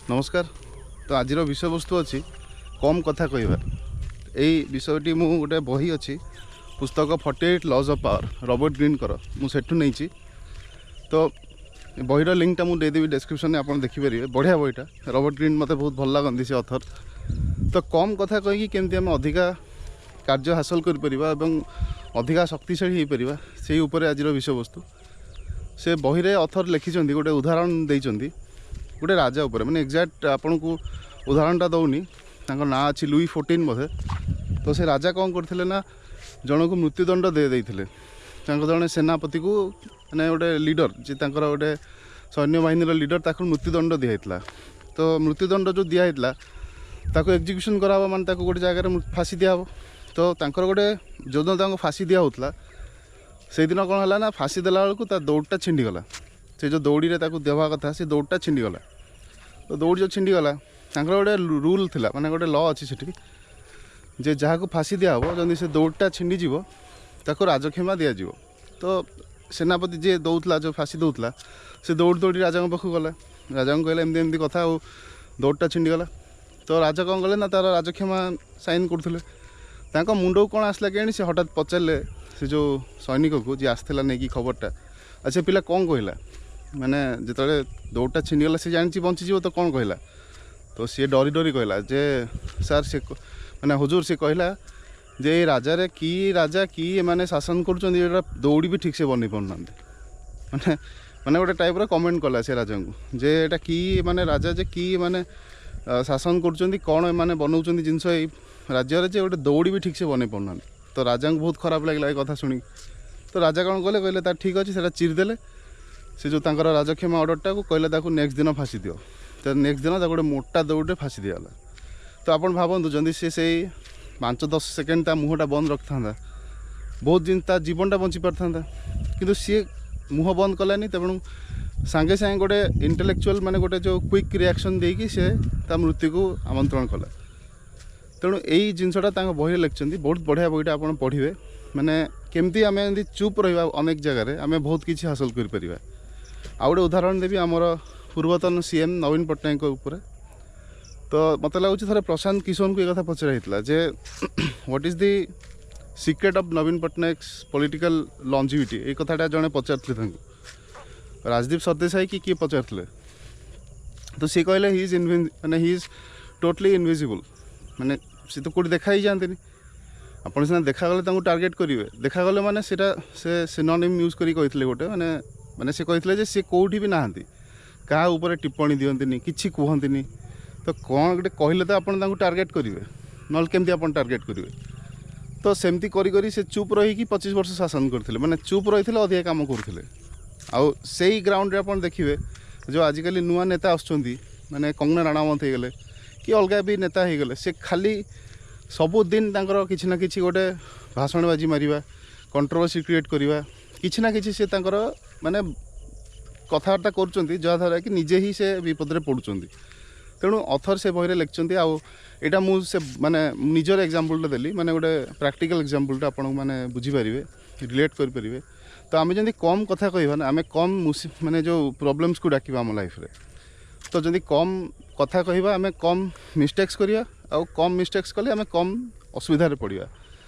ନମସ୍କାର। ତ ଆଜିର ବିଷୟବସ୍ତୁ ଅଛି କମ୍ କଥା କହିବା। ଏଇ ବିଷୟଟି ମୁଁ ଗୋଟେ ବହି ଅଛି, ପୁସ୍ତକ 48 ଲଜ୍ ଅଫ୍ ପାୱାର, ରବର୍ଟ ଗ୍ରିନ୍ଙ୍କର, ମୁଁ ସେଠୁ ନେଇଛି। ତ ବହିର ଲିଙ୍କଟା ମୁଁ ଦେଇଦେବି ଡେସ୍କ୍ରିପସନ୍ରେ, ଆପଣ ଦେଖିପାରିବେ। ବଢ଼ିଆ ବହିଟା। ରବର୍ଟ ଗ୍ରିନ୍ ମୋତେ ବହୁତ ଭଲ ଲାଗନ୍ତି ସେ ଅଥର। ତ କମ୍ କଥା କହିକି କେମିତି ଆମେ ଅଧିକା କାର୍ଯ୍ୟ ହାସଲ କରିପାରିବା ଏବଂ ଅଧିକା ଶକ୍ତିଶାଳୀ ହେଇପାରିବା, ସେଇ ଉପରେ ଆଜିର ବିଷୟବସ୍ତୁ। ସେ ବହିରେ ଅଥର ଲେଖିଛନ୍ତି, ଗୋଟେ ଉଦାହରଣ ଦେଇଛନ୍ତି ଗୋଟେ ରାଜା ଉପରେ। ମାନେ ଏକ୍ଜାକ୍ଟ ଆପଣଙ୍କୁ ଉଦାହରଣଟା ଦେଉନି, ତାଙ୍କ ନାଁ ଅଛି ଲୁଇ 14 ବୋଧେ। ତ ସେ ରାଜା କ'ଣ କରିଥିଲେ ନା, ଜଣକୁ ମୃତ୍ୟୁଦଣ୍ଡ ଦେଇ ଦେଇଥିଲେ, ତାଙ୍କ ଜଣେ ସେନାପତିକୁ, ମାନେ ଗୋଟେ ଲିଡ଼ର ଯିଏ ତାଙ୍କର ଗୋଟେ ସୈନ୍ୟବାହିନୀର ଲିଡ଼ର, ତାକୁ ମୃତ୍ୟୁଦଣ୍ଡ ଦିଆହେଇଥିଲା। ତ ମୃତ୍ୟୁଦଣ୍ଡ ଯେଉଁ ଦିଆହେଇଥିଲା, ତାକୁ ଏକ୍ଜିକ୍ୟୁସନ୍ କରାହେବ, ମାନେ ତାକୁ ଗୋଟେ ଜାଗାରେ ଫାଶୀ ଦିଆହେବ। ତ ତାଙ୍କର ଗୋଟେ ଯେଉଁଦିନ ତାଙ୍କୁ ଫାଶୀ ଦିଆ ହେଉଥିଲା, ସେଇଦିନ କ'ଣ ହେଲା ନା, ଫାଶୀ ଦେଲା ବେଳକୁ ତା ଦୌଡ଼ିଟା ଛିଣ୍ଡିଗଲା। ସେ ଯେଉଁ ଦଉଡ଼ିରେ ତାକୁ ଦେବା କଥା, ସେ ଦୌଡ଼ିଟା ଛିଣ୍ଡିଗଲା। ତ ଦୌଡ଼ି ଯେଉଁ ଛିଣ୍ଡିଗଲା, ତାଙ୍କର ଗୋଟେ ରୁଲ୍ ଥିଲା, ମାନେ ଗୋଟେ ଲ ଅଛି ସେଠି ଯେ ଯାହାକୁ ଫାଶୀ ଦିଆହେବ, ଯଦି ସେ ଦୌଡ଼ିଟା ଛିଣ୍ଡିଯିବ, ତାକୁ ରାଜକ୍ଷମା ଦିଆଯିବ। ତ ସେନାପତି ଯିଏ ଦେଉଥିଲା, ଯେଉଁ ଫାଶୀ ଦେଉଥିଲା, ସେ ଦୌଡ଼ି ଦୌଡ଼ି ରାଜାଙ୍କ ପାଖକୁ ଗଲା। ରାଜାଙ୍କୁ କହିଲା, ଏମିତି ଏମିତି କଥା ଆଉ ଦୌଡ଼ିଟା ଛିଣ୍ଡିଗଲା। ତ ରାଜା କ'ଣ କଲେ ନା, ତା'ର ରାଜକ୍ଷମା ସାଇନ୍ କରୁଥିଲେ। ତାଙ୍କ ମୁଣ୍ଡକୁ କ'ଣ ଆସିଲା କେଜାଣି, ସେ ହଠାତ୍ ପଚାରିଲେ ସେ ଯେଉଁ ସୈନିକକୁ ଯିଏ ଆସିଥିଲା ନେଇକି ଖବରଟା, ଆଉ ସେ ପିଲା କ'ଣ କହିଲା? ମାନେ ଯେତେବେଳେ ଦୌଡ଼ିଟା ଛିଣ୍ଡିଗଲା, ସେ ଜାଣିଛି ବଞ୍ଚିଯିବ, ତ କ'ଣ କହିଲା? ତ ସିଏ ଡରି ଡରି କହିଲା ଯେ ସାର୍, ସେ ମାନେ ହୁଜୁର, ସେ କହିଲା ଯେ ଏଇ ରାଜାରେ କି ରାଜା କି ଏମାନେ ଶାସନ କରୁଛନ୍ତି, ଏଇଟା ଦୌଡ଼ି ବି ଠିକ୍ସେ ବନେଇ ପାରୁନାହାନ୍ତି। ମାନେ ଗୋଟେ ଟାଇପ୍ର କମେଣ୍ଟ କଲା ସେ ରାଜାଙ୍କୁ ଯେ ଏଇଟା କି ମାନେ ରାଜା ଯେ କି ମାନେ ଶାସନ କରୁଛନ୍ତି, କ'ଣ ଏମାନେ ବନଉଛନ୍ତି ଜିନିଷ ଏଇ ରାଜ୍ୟରେ ଯେ ଗୋଟେ ଦୌଡ଼ି ବି ଠିକ୍ସେ ବନେଇ ପାରୁନାହାନ୍ତି। ତ ରାଜାଙ୍କୁ ବହୁତ ଖରାପ ଲାଗିଲା ଏ କଥା ଶୁଣିକି। ତ ରାଜା କ'ଣ କଲେ? କହିଲେ ତା ଠିକ୍ ଅଛି। ସେଇଟା ଚିରିଦେଲେ ସେ ଯେଉଁ ତାଙ୍କର ରାଜକ୍ଷମା ଅର୍ଡ଼ରଟାକୁ। କହିଲେ ତାକୁ ନେକ୍ସଟ ଦିନ ଫାଶୀ ଦିଅ। ତ ନେକ୍ସଟ ଦିନ ତାକୁ ଗୋଟେ ମୋଟା ଦୌଡ଼ିରେ ଫାଶୀ ଦିଆଗଲା। ତ ଆପଣ ଭାବନ୍ତୁ, ଯଦି ସେ ସେଇ 5-10 ସେକେଣ୍ଡ ତା ମୁହଁଟା ବନ୍ଦ ରଖିଥାନ୍ତା, ବହୁତ ଜିନିଷ ତା ଜୀବନଟା ବଞ୍ଚି ପାରିଥାନ୍ତା। କିନ୍ତୁ ସିଏ ମୁହଁ ବନ୍ଦ କଲାନି, ତେଣୁ ସାଙ୍ଗେ ସାଙ୍ଗେ ଗୋଟେ ଇଣ୍ଟେଲେକ୍ଚୁଆଲ୍, ମାନେ ଗୋଟେ ଯେଉଁ କ୍ୱିକ୍ ରିଆକ୍ସନ୍ ଦେଇକି ସେ ତା ମୃତ୍ୟୁକୁ ଆମନ୍ତ୍ରଣ କଲା। ତେଣୁ ଏଇ ଜିନିଷଟା ତାଙ୍କ ବହିରେ ଲେଖିଛନ୍ତି। ବହୁତ ବଢ଼ିଆ ବହିଟା, ଆପଣ ପଢ଼ିବେ। ମାନେ କେମିତି ଆମେ ଏମିତି ଚୁପ୍ ରହିବା ଅନେକ ଜାଗାରେ, ଆମେ ବହୁତ କିଛି ହାସଲ କରିପାରିବା। ଆଉ ଗୋଟେ ଉଦାହରଣ ଦେବି ଆମର ପୂର୍ବତନ ସିଏମ୍ ନବୀନ ପଟ୍ଟନାୟକଙ୍କ ଉପରେ। ତ ମୋତେ ଲାଗୁଛି ଥରେ ପ୍ରଶାନ୍ତ କିଶୋରଙ୍କୁ ଏ କଥା ପଚରା ହେଇଥିଲା ଯେ "What is the secret of Naveen Patnaik's political longevity?" ଏଇ କଥାଟା ଜଣେ ପଚାରିଥିଲେ ତାଙ୍କୁ, ରାଜଦୀପ ସରଦେଶାଇ କି କିଏ ପଚାରିଥିଲେ। ତ ସିଏ କହିଲେ he is ମାନେ he is totally invisible। ମାନେ ସେ ତ କେଉଁଠି ଦେଖା ହେଇଯାଆନ୍ତିନି। ଆପଣ ସିନା ଦେଖାଗଲେ ତାଙ୍କୁ ଟାର୍ଗେଟ୍ କରିବେ। ଦେଖାଗଲେ ମାନେ ସେଇଟା ସେ ସିନୋନିମ୍ ୟୁଜ୍ କରି କହିଥିଲେ ଗୋଟେ, ମାନେ ସେ କହିଥିଲେ ଯେ ସେ କେଉଁଠି ବି ନାହାନ୍ତି, କାହା ଉପରେ ଟିପ୍ପଣୀ ଦିଅନ୍ତିନି, କିଛି କୁହନ୍ତିନି। ତ କ'ଣ ଗୋଟେ କହିଲେ ତ ଆପଣ ତାଙ୍କୁ ଟାର୍ଗେଟ୍ କରିବେ, ନହେଲେ କେମିତି ଆପଣ ଟାର୍ଗେଟ୍ କରିବେ? ତ ସେମିତି କରି କରି ସେ ଚୁପ୍ ରହିକି 25 ବର୍ଷ ଶାସନ କରିଥିଲେ। ମାନେ ଚୁପ୍ ରହିଥିଲେ, ଅଧିକା କାମ କରୁଥିଲେ। ଆଉ ସେଇ ଗ୍ରାଉଣ୍ଡରେ ଆପଣ ଦେଖିବେ, ଯେଉଁ ଆଜିକାଲି ନୂଆ ନେତା ଆସୁଛନ୍ତି, ମାନେ କଙ୍ଗନା ରାଣାୱତ ହେଇଗଲେ କି ଅଲଗା ବି ନେତା ହେଇଗଲେ, ସେ ଖାଲି ସବୁଦିନ ତାଙ୍କର କିଛି ନା କିଛି ଗୋଟେ ଭାଷଣବାଜି ମାରିବା, କଣ୍ଟ୍ରୋଭର୍ସି କ୍ରିଏଟ୍ କରିବା, କିଛି ନା କିଛି ସେ ତାଙ୍କର ମାନେ କଥାବାର୍ତ୍ତା କରୁଛନ୍ତି, ଯାହାଦ୍ୱାରା କି ନିଜେ ହିଁ ସେ ବିପଦରେ ପଡ଼ୁଛନ୍ତି। ତେଣୁ ଅଥର ସେ ବହିରେ ଲେଖିଛନ୍ତି। ଆଉ ଏଇଟା ମୁଁ ସେ ମାନେ ନିଜର ଏକ୍ଜାମ୍ପଲ୍ଟା ଦେଲି, ମାନେ ଗୋଟେ ପ୍ରାକ୍ଟିକାଲ୍ ଏକ୍ଜାମ୍ପଲ୍ଟା, ଆପଣ ମାନେ ବୁଝିପାରିବେ, ରିଲେଟ୍ କରିପାରିବେ। ତ ଆମେ ଯେମିତି କମ୍ କଥା କହିବା ନା, ଆମେ କମ୍ ମାନେ ଯେଉଁ ପ୍ରୋବ୍ଲେମ୍ସକୁ ଡାକିବା ଆମ ଲାଇଫ୍ରେ। ତ ଯଦି କମ୍ କଥା କହିବା, ଆମେ କମ୍ ମିଷ୍ଟେକ୍ସ କରିବା, ଆଉ କମ୍ ମିଷ୍ଟେକ୍ସ କଲେ ଆମେ କମ୍ ଅସୁବିଧାରେ ପଡ଼ିବା।